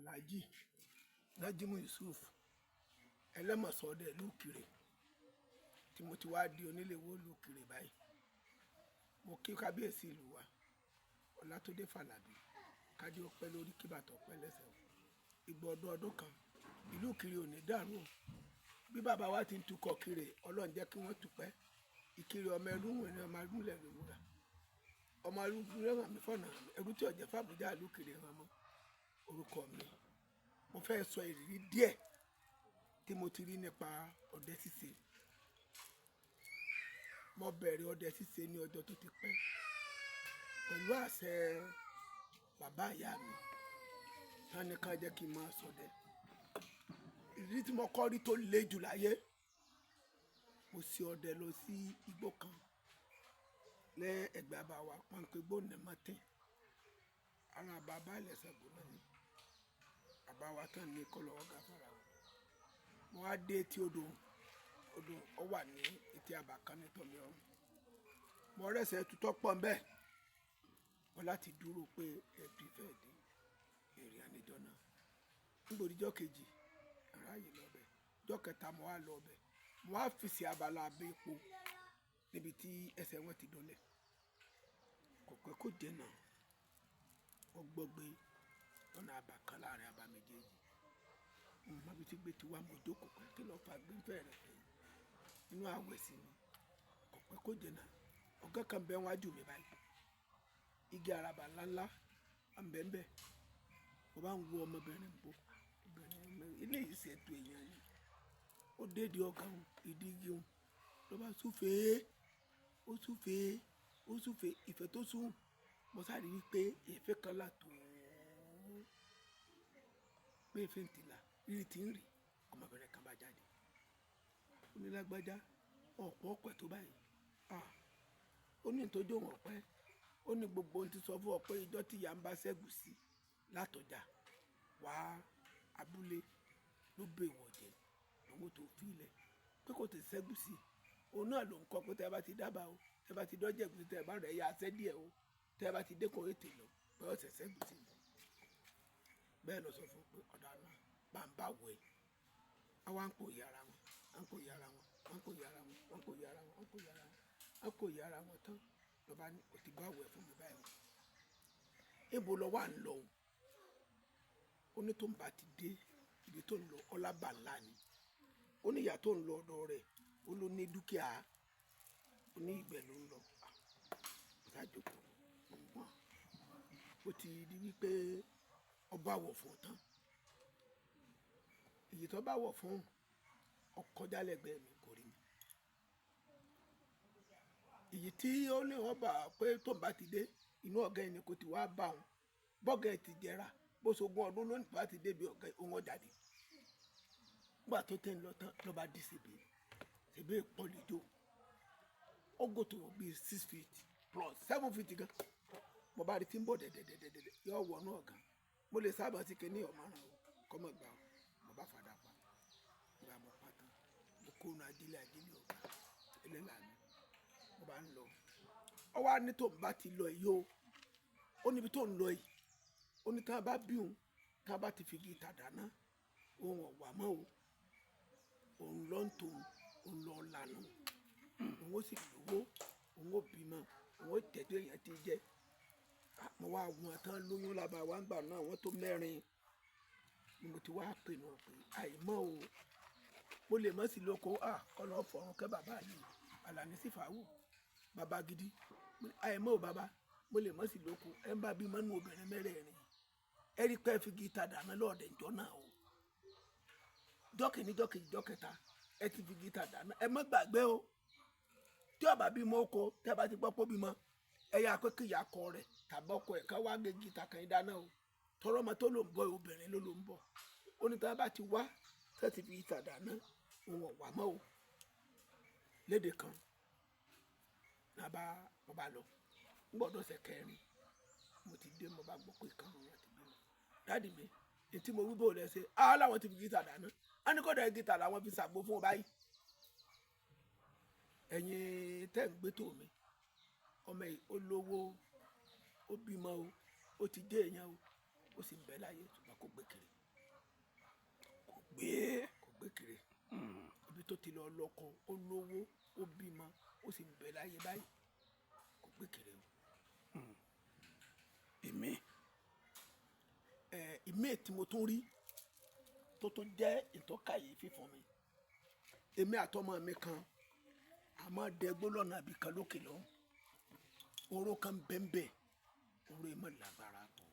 Alhaji Najimu Yusuf Ẹlẹ́mọ̀sọ́dẹ ìlú Ìkirè, tí mo ti wá di oníléwó ìlú Ìkirè báyìí. Mo kí kábíyèsí ìlú wa, Ọlátúndé Fàlàbí, kádé ó pẹ́ lórí, kí bàtà ó pẹ́ lẹ́sẹ̀ o. Ìgbà ọdún ọdún kan, ìlú Ìkirè ò ní dàrú o. Bí bàbá wa ti ń tukọ̀ Ìkirè, Ọlọ́run jẹ́ kí wọ́n tupẹ́. Ìkirè ọmọ ẹrú wọn ni ọmọ arúlẹ̀ ló wúrà. Ọmọ ẹrú rẹ̀ mi fọ̀nà ẹrú tí ọ̀jẹ̀ fàbújá ìlú Ìkirè hàn mọ́ orúkọ mi. Mo fẹ́ sọ ìrírí díẹ̀ tí mo ti rí nípa ọdẹ ṣíṣe. Mo bẹ̀rẹ̀ ọdẹ ṣíṣe ní ọjọ́ tó ti pẹ́ pẹ̀lú àṣẹ bàbá ìyá mi. Tán ní ká jẹ́ kí n máa ṣọdẹ. Ìrírí tí mo kọ́ rí tó le jù láyé, mo ṣe ọdẹ lọ sí igbó kan ní ẹ̀gbẹ́ àbá wa, wọ́n ń pe igbó ní Mọ́tìn. Ara bàbá ilẹ̀ Ṣàngó náà ni. Bàbá wa tán ní kọ́ lọ́wọ́ gáfárà o. Mo wá dé etí odò, odò ó wà ní etí àbá kan ní tọ̀mí ọ̀run. Mo rẹ́sẹ̀ tutọ́ pọ̀ ń bẹ́ẹ̀. Mo láti dúró pé ẹbí fẹ́ dé èrè àníjọ náà. Nígbà òdìjọ́ kejì, aráyè lọ bẹ̀. Ọjọ́ kẹta mo wá lọ bẹ̀. Mo wá fi sí abala abẹ́ epo níbi tí ẹsẹ̀ wọn ti dọlẹ̀. Kò pẹ́ kó jìnnà. Mo gbọ́ gbé lọ́nà àbá kan láàrin àbá méjèèjì. Mo mọ ibi tí gbé ti wá, mo jókòó pé kí ló fà gbé fẹ́rẹ̀ fẹ́ inú àwẹ̀ sí ni. Kò pẹ́ kó jìnnà. Ọ̀gá kan bẹ́ wájú mi báyìí. Igi àràbà ńlá ńlá ń bẹ ń bẹ. Mo bá ń wo ọmọbìnrin bò. Obìnrin ilé yìí ṣe ètò èèyàn ni. Ó dé ìdí ọ̀gá òun, ìdí igi òun. Ló bá súfèé, ó súfèé, ó súfèé. Ìfẹ́ tó sún, mo sáré wí pé ìfẹ́ kan là tó. Pé ìfẹ́ ń tìlà, rírì tí ń rì. Ọmọbìnrin kan bá jáde. Ó ní lágbájá, ọ̀pọ̀ ọ̀pẹ tó báyìí. À, ó ní ìtọ́jú òun ọ̀pẹ. Ó ní gbogbo ohun tí sọ fún ọ pé ìjọ tí ìyá ń bá ṣẹ́gun sí látọjà wá abúlé ló bẹ̀ wọ̀ jẹ lówó tó fi ilẹ̀ pé kò tẹ̀ ṣẹ́gun sí. Òun náà ló ń kọ́ pé tẹ́ ẹ bá ti dábàá o, tẹ́ ẹ bá ti dọ́jẹ̀ ẹ̀gúsí, tẹ́ ẹ bá rẹ̀ ya ṣẹ́ díẹ̀ o, tẹ́ ẹ bá ti dé kò ètè lọ pé ọ̀sẹ̀ ṣẹ́gun sí. Bẹ́ẹ̀ lọ sọ fún pé ọ̀dà náà bá ń bá wẹ̀. Àwa ń pò yàrá wọn, à ń pò yàrá wọn, à ń pò yàrá wọn, à ń pò yàrá wọn, à ń pò yàrá wọn, à ń pò yàrá wọn tán. Lọba ní o ti bá wẹ̀ fún mi báyìí o. Ibo lọ wà ń lọ o. Ó ní tó ń bá ti dé ibi tó ń lọ, ọlábà ńlá ni. Ó ní ìyá tó ń lọ ọ̀dọ̀ rẹ̀, ó ló ní dúkìá, ó ní ibẹ̀ ló ń lọ. Ah, mo sá jókòó, mo ń gbọ́n. Ó ti di wípé ọba wọ̀ fún ọ tán. Èyí tó bá wọ̀ fún ọ kọjá lẹ́gbẹ̀ẹ́ mi kò rí mi. Èyí tí ó ní wọ́n bá pé tó ń bá ti dé inú ọ̀gá ẹni kò ti wá bá òun. Bọ́gà ẹ ti jẹrà, bó ṣogún ọdún lónìí bá ti dé bí ọ̀gá òun ọ̀jáde. Nígbà tó tẹ̀ ń lọ tán ló bá di sèbè. Sèbè pọ̀ lẹ́jọ́. Ó gòtò bí 6 feet plus 7 feet gan. Mo bá rí tí ń bọ̀ dẹ̀dẹ̀dẹ̀dẹ̀dẹ̀ yóò wọnú ọ̀gá. Mo lè sábà sí kíní ọ̀mọ̀ràn o, kọ́ mọ̀ gbà o. Mo bá fàdà pa. Ìgbà mo pa tán, mo kó nu ajílẹ̀ ajílẹ̀ ọ̀gá ẹlẹ́làá mi. Mo bá ń lọ. Ó wá ní tó ń bá ti lọ yìí o. Ó níbi tó ń lọ yìí. Ó ní tí wọ́n bá bí òun, tí wọ́n bá ti fi igi tàdá náà, òun ò wá mọ́ o. Òun lọ ń tò òun lọ lànà. Òun ó sì lówó, òun ó bímọ, òun ó jẹ́ tó èèyàn ti jẹ́. Mo wá wọn tán lóyún lába wa ń gbà náà wọ́n tó mẹ́rin. Ni mo ti wá pinnu pé àìmọ́ o. Mo lè mọ̀ sí lóko, à kọ́ lọ fọ̀run kẹ́ bàbá yìí. Àlàní sì fàáwò. Bàbá gidi. Àìmọ́ o bàbá. Mo lè mọ̀ sí lóko. Ẹ ń bá bímọ nínú obìnrin mẹ́rẹ̀ẹ̀rin. Ẹ rí pé ẹ fi igi tàdá náà lọ́ọ̀dẹ̀ ìjọ náà o. Jọ́ kìíní, jọ́ kejì, jọ́ kẹta, ẹ ti fi igi tàdá náà. Ẹ má gbàgbé o. Tí ó bá bímọ oko, tí ẹ bá ti gbọ́ pé ó bímọ, ẹ yá pé kí ìyá kọ rẹ̀ tàbí ọkọ ẹ̀ ká wá gé igi tàkàn yín dáná o. Tọrọ ọmọ tó ló ń bọ̀ obìnrin ló ló ń bọ̀. Ó ní tí wọ́n bá ti wá, tí wọ́n ti fi igi tàdá náà, òun ò wá mọ́ o. Lédè kan, la bá, mo bá lọ. Nígbà ọdún ọ̀sẹ̀ kẹrin, mo ti dé, mo bá gbọ́ pé ìkan wọn ti bímọ. Daddy mi, èyí tí mo wí bò lẹ ṣe, á láwọn ti fi igi tàdá náà. A ní kódà igi tàdá wọn fi ṣàgbo fún ọ báyìí. Ẹ̀yin tẹ́ ń gbé tò mí, ọmọ yìí ó lówó, ó bímọ o, ó ti dé èèyàn o, ó sì ń bẹ láyé ṣùgbọ́n kò gbé kiri. gbé. Kò gbé kiri. Ibi tó ti lọ lọ́kọ, ó lówó, ó bímọ, ó sì ń bẹ láyé báyìí, kò gbé kiri o. Èmi. Ẹ ìmí tí mo tún rí tó tún jẹ́ ìtọ́kàyéfì fún mi, èmi àtọmọ mi kan àmọ́ dẹgbó lọ́nà àbí kan lókè lọ́hùn, oró kan bẹ́ẹ̀nbẹ́ẹ̀, oró yìí mọ̀ lágbára pọ̀.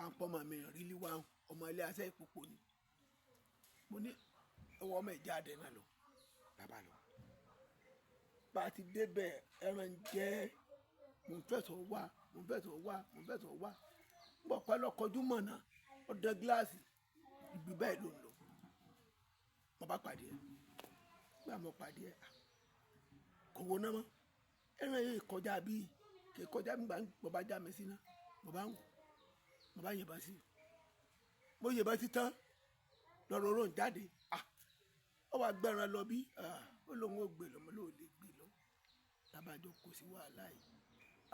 À ń pọ́ ọmọ mi rílí wá, ọmọ ilé asẹ́ ìpòpò ni. Mo ní ẹwọ́ ọmọ ìjà adẹ náà lọ bàbá lọ. Bá a ti débẹ̀, ẹran jẹ́, mò ń fẹ̀sọ̀ wá, mò ń fẹ̀sọ̀ wá, mò ń fẹ̀sọ̀ wá. Ń bọ̀ pẹ́ lọ́kọjú mọ̀nà, ó dẹ gíláàsì ibi báyìí ló ń lọ. Mo bá pàdé ẹ, gbà mo pàdé ẹ, kò wo ná mọ́. Ẹran yìí kọjá bíi kì í kọjá nígbà mo bá já mi sí ná, mo bá ń wò, mo bá yìnbọn sí i. Mo yìnbọn sí tán lọ́rọ̀ oró ń jáde. Ó wàá gbẹran lọ bí ó lóun ò gbé lọ, mo lóun lè gbé lọ. Lábàjọ kò sí wàhálà yìí,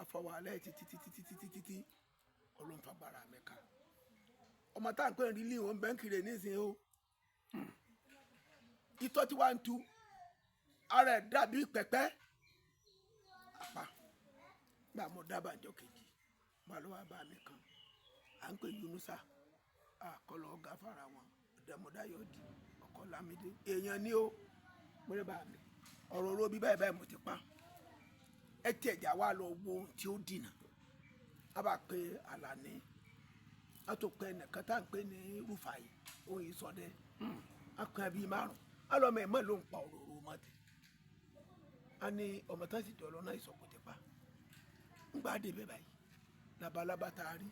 afa wàhálà yìí títí títí títí títí tí Ọlọ́run fagbára mi ká. Ọmọ tá à ń pè ní rílì òun bẹ́ńkì rẹ̀ nísìnyí o. Itọ́ tí wàá ń tu ara ẹ̀ dàbí pẹ̀pẹ́ àpá. Gbà mo dábàá ìjọ kejì, mo lọ wá bá mi kan à ń pè Yunusa, àkọlọ ọ̀gá fara wọn ọ̀dàmọ̀dáyọ̀ di ọkọ̀ Lámídé èèyàn ní o. Mo lè bá mi ọ̀rọ̀ oró bí báyìí báyìí mo ti pa ẹ tiẹ̀ jà wá lọ wo ohun tí ó dìnà. A bá pe Àlàní, a tó pe ẹnìkan tá à ń pè ní Rúfàì, òun yìí sọdẹ, a kan bíi márùn a lọ mọ ẹ mọ ló ń pa ọ̀rọ̀ oró mọ́ ti. A ní ọmọ tá sì jọ lọ náà ìsọkò ti pa. Ńgbà dé bẹ́ẹ̀ báyìí, labalábá tá a rí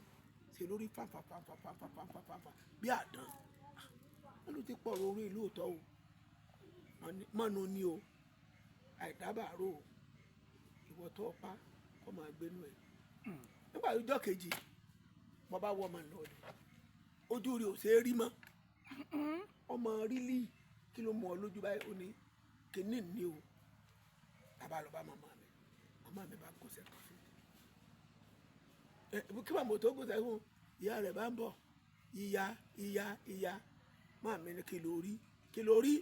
ṣe lórí fàǹfà fàǹfà fàǹfà fàǹfà fàǹfà bí àdán. Wọn ló ti pọ̀ orí ìlú òótọ́ o, mọ́nu ni o, àìdábàárò o, ìwọ tó o pa kọ́ máa gbénú ẹ̀. Nígbà tó jọ́ kejì, mo bá wọ ọmọ lọ rẹ̀, ojú rẹ̀ ò ṣe é rí mọ́. Ọmọ rílì kí ló mú ọ lójú báyìí? Ó ní kíní ní o. Bàbá lọ bá màmá mi, màmá mi bá gòsè kan fún ẹ. Kí màmá tó gòsè fún ìyá rẹ̀ bá ń bọ̀, ìyá ìyá ìyá, màmá mi ní kí ló rí, kí ló rí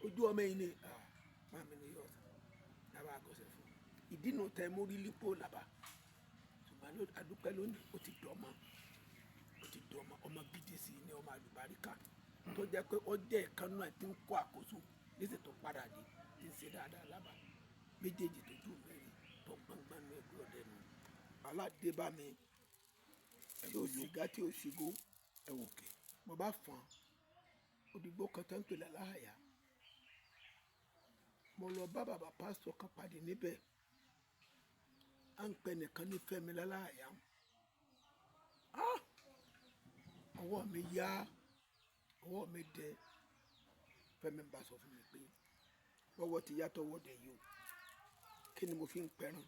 ojú ọmọ yìí ni. Màmá mi ní yọ ọ̀sán bàbá gòsè fún ìdínà tẹ mú rí lípò làbà. Ṣùgbọ́n adúpẹ́ lónìí, ó ti dọ̀mọ́, ó ti dọ̀mọ́, ọmọ gidi sí ní ọmọ àlùbáríkà tó jẹ́ pé ó jẹ́ ìkànnì náà tí ń kó àkóso níṣẹ́ tó padà dé tí ń ṣe dáadáa lábà. Méjèèjì tó jù mẹ́rin tó gbọ̀ngbọ̀n ní ẹgbẹ́ ọdẹ nu aládé bá mi tí ó sìgá tí ó sìgó Ẹ wò kè. Mo bá fọ́n òdìgbò kan tó ń pè láláhàyà, mo lọ bá bàbá pásítọ̀ kan pàdé níbẹ̀, à ń pẹ nìkan ní Fẹ́mi láláhàyà. Ọwọ́ mi yá, ọwọ́ mi dẹ. Fẹ́mi bá sọ fún mi pé ọwọ́ ti yá tọwọ́ dẹ yìí o, kí ni mo fi ń pẹran?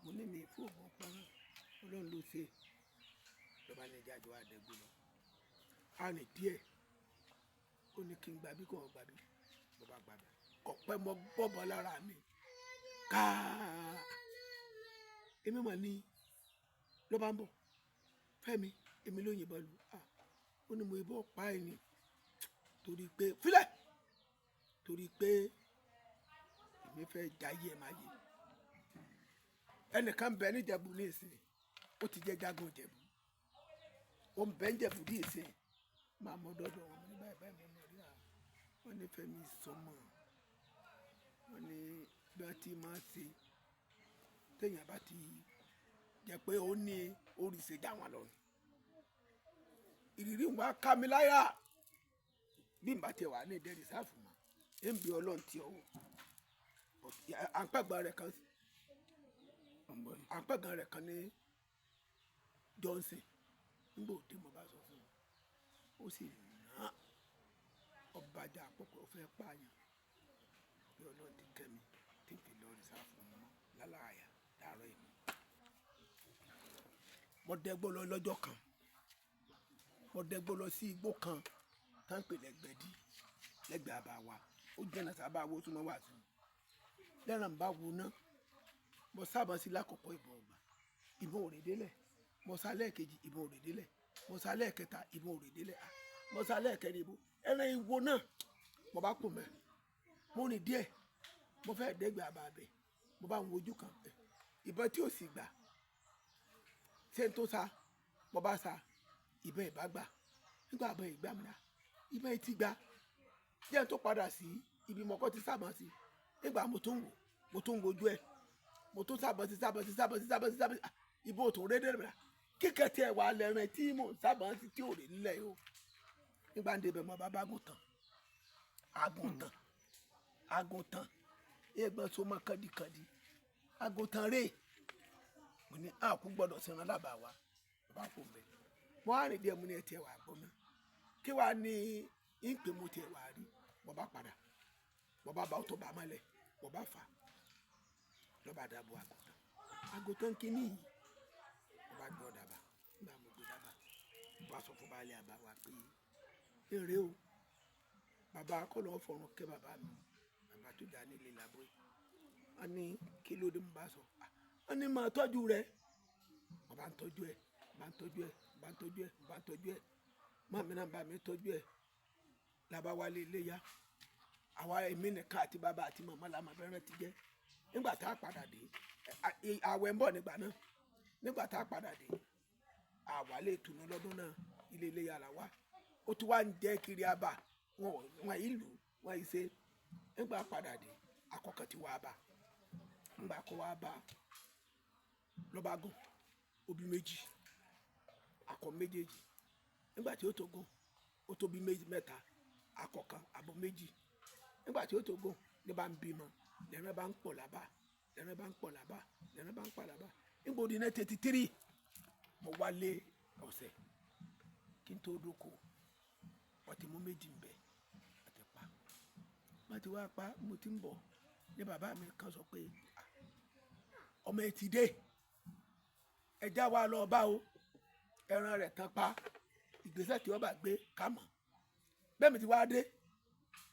Mo ní mi fún òun pẹran, Ọlọ́run ló ṣe. Lọ́ba ní ìjà àjọ àdẹ́gbò lọ a rìn díẹ̀, ó ní kí n gbàbí kò gbàbí, mo bá gbàbí kò pẹ́ mo bọ́bọ̀ lára mi káà, èmi mà ní ló bá ń bọ̀. Fẹ́mi, èmi ló yìnbọn lù. Ó ní mo ìbọn pa ẹ̀ ni torí pé filẹ̀, torí pé èmi fẹ́ jayé ẹ̀ máa yé. Ẹnìkan bẹ níjẹ̀bú ní ìsìn, ó ti jẹ́ jagun Ìjẹ̀bú, ó ń bẹ níjẹ̀bú ní ìsìn. Máa mọ dọ́dọ̀ wọn ní báyìí báyìí, mo mọ̀ rí à. Wọ́n ní Fẹ́mi sọmọ, wọ́n ní bí wọ́n ti máa ṣe téèyàn bá ti jẹ́ pé ó ní oríṣi dá wọn lọ ni. Ìrírí wa ká mi láyà bí n bá tiẹ̀ wà ní ìdẹ́rì sáfù mọ́ ẹ̀ ń bí Ọlọ́run ti ọwọ́ àǹpẹ̀gbọ́n rẹ̀ kan, àǹpẹ̀gbọ́n rẹ̀ kan ní Johnson. Nígbà òde mo bá sọ fún un, ó sì ná ọbàjá àpòpọ̀ ó fẹ́ pààyàn. Bí Ọlọ́run ti kẹ́ mi tí n fi lọ rí sáfù mọ́ lálàyà láàárọ̀ yìí. Mo dẹ́gbó lọ lọ́jọ́ kan, mo dẹ́gbó lọ sí igbó kan tá ń pè lẹ́gbẹ̀dí lẹ́gbẹ̀ẹ́ àbá wa, ó jẹ́nà sábà wo súnmọ́ wà sí i lẹ́ràn bá wo ná. Mo sábà sí lákòókò ìbọn ọgbà, ìbọn ò rè délẹ̀. Mo sá lẹ́ẹ̀kejì, ìbọn ò rè délẹ̀. Mo sá lẹ́ẹ̀kẹta, ìbọn ò rè délẹ̀. Mo sa lẹ́ẹ̀kẹrin ìbò ẹran ìwo náà. Mo bá kù mẹ́, mo rìn díẹ̀, mo fẹ́ dẹ́gbẹ̀ẹ́ àbàbẹ̀, mo bá ń wojú kan ìbọn tí ò sì gbà ṣé n tó sa. Mo bá sa ìbọn, ìbá gbà. Nígbà àbọ̀ ìgbà mi náà, ìbọn yìí ti gbà díẹ̀ tó padà sí ibi mọ̀kọ́ ti sábà sí. Nígbà mo tún wò, mo tún wojú ẹ̀, mo tún sábà sí, sábà sí, sábà sí, sábà sí, sábà sí. Ah, ìbọn ò tún rédè rẹ̀ kíkẹ́ tiẹ̀ wà lẹ́rìn tí mò ń sábà sí tí ò rí nílẹ̀ yìí o. Nígbà ń débẹ̀, mo bá bá àgùntàn, àgùntàn, àgùntàn ẹgbẹ́ tó mọ kàndìkàndì, àgùntàn rè. Mo ní àkú gbọ́dọ̀ sinra lábàá wa. Bàbá kò mbẹ, mo á rìn díẹ̀, mo ní ẹ tiẹ̀ wà gbọ́ mi kí wàá ní ìpè mo tiẹ̀ wà rí. Mo bá padà, mo bá bá tó bá mọ́lẹ̀, mo bá fà lọ́ba dàbò àgùntàn, àgùntàn kìíní yìí. Mo bá gbọ́ dàbà. Nígbà mo gbé dàbà, mo bá sọ fún baálé àbá wa pé èrè o, bàbá kọ́ lọ́ọ́ fọ̀run kẹ́ bàbá mi, bàbá tó jà nílé làbọ́ yìí. Wọ́n ní kí ló dé? Mo bá sọ, wọ́n ní máa tọ́jú rẹ̀. Mo bá ń tọ́jú ẹ̀, bá ń tọ́jú ẹ̀, bá ń tọ́jú ẹ̀, bá ń tọ́jú ẹ̀. Màmí náà bá mi tọ́jú ẹ̀. Làbá wálé iléyá, àwa èmi nìkan àti bàbá àti màmá la máa fẹ́ràn ti jẹ́. Nígbà tá a padà dé, àwẹ̀ ń bọ̀ nígbà náà. Nígbà tá a padà dé, àwa lè tùnú lọ́dún náà. Ilé iléyá la wá, ó ti wá ń jẹ́ kiri àbá wọn, wọn ìlú wọn ìṣe. Nígbà padà dé, akọkàn ti wá bá. Nígbà kó wá bá, lọ́ba gùn òbí méjì, akọ méjèèjì. Nígbà tí ó tó gùn, ó tó bí méjì, mẹ́ta, akọ kan, abo méjì. Nígbà tí ó tó gùn ní bá ń bímọ, lẹ́rìn bá ń pọ̀ lábá, lẹ́rìn bá ń pọ̀ lábá, lẹ́rìn bá ń pọ̀ lábá. Nígbà ó di 1983, mo wálé ọ̀sẹ̀ kí n tó dóko, wọ́n ti mú méjì ń bẹ àti pa. Wọ́n ti wá pa. Mo ti ń bọ̀ ní bàbá mi kan sọ pé, "Ah, ọmọ ẹ ti dé, ẹja wa lọ bá o, ẹran rẹ̀ tán pa, ìgbésẹ̀ tí wọ́n bá gbé ká mọ̀." Bẹ́ẹ̀ mi ti wá dé,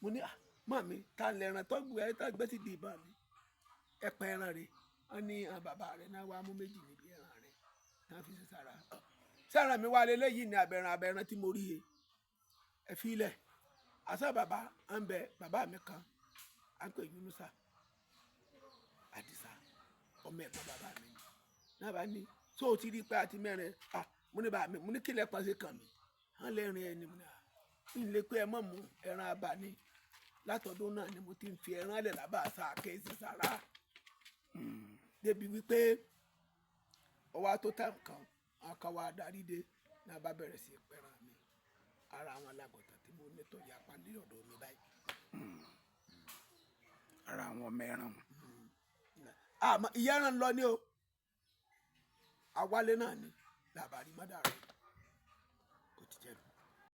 mo ní, "Ah, mọ́ mi ta lẹ́ran tó gbé, tó gbé sí di ìbọn mi, ẹ pẹ́ ẹran rẹ̀." Wọ́n ní àwọn bàbá rẹ̀ náà wá mú méjì níbi ẹran rẹ̀ náà fi sí sára. Sára mi wá lélẹ́yìí ní abẹ́ran, abẹ́ran tí mo rí he, ẹ fi ilẹ̀. Àṣà bàbá ń bẹ, bàbá mi kan à ń pè Yunusa Àdìsá, ọmọ ẹ̀gbọ́n bàbá mi ni. Náà bá ní tó o ti rí pé àti mẹ́rin. Ah, mo ní bàbá mi, mo ní kílẹ̀ pàṣẹ kàn mí hàn lẹ́rìn ẹni. Mo ní à ń lè pé ẹ mọ̀ mú ẹran abàní. Látọdún náà ni mo ti ń fi ẹran lẹ̀ lábà sá kéésì sára, débi wípé ọwọ́ tó tà kan àwọn kan wá darí dé náà bá bẹ̀rẹ̀ sí í pẹran mi. Ara àwọn alágọ̀tàn tí mo ní tó yapa ní ọ̀dọ̀ mi báyìí. Ara àwọn ọmọ ẹran. Àmọ́ ìyá ẹran lọ ní o, àwálé náà ni làbàrí mọ́dà rẹ̀.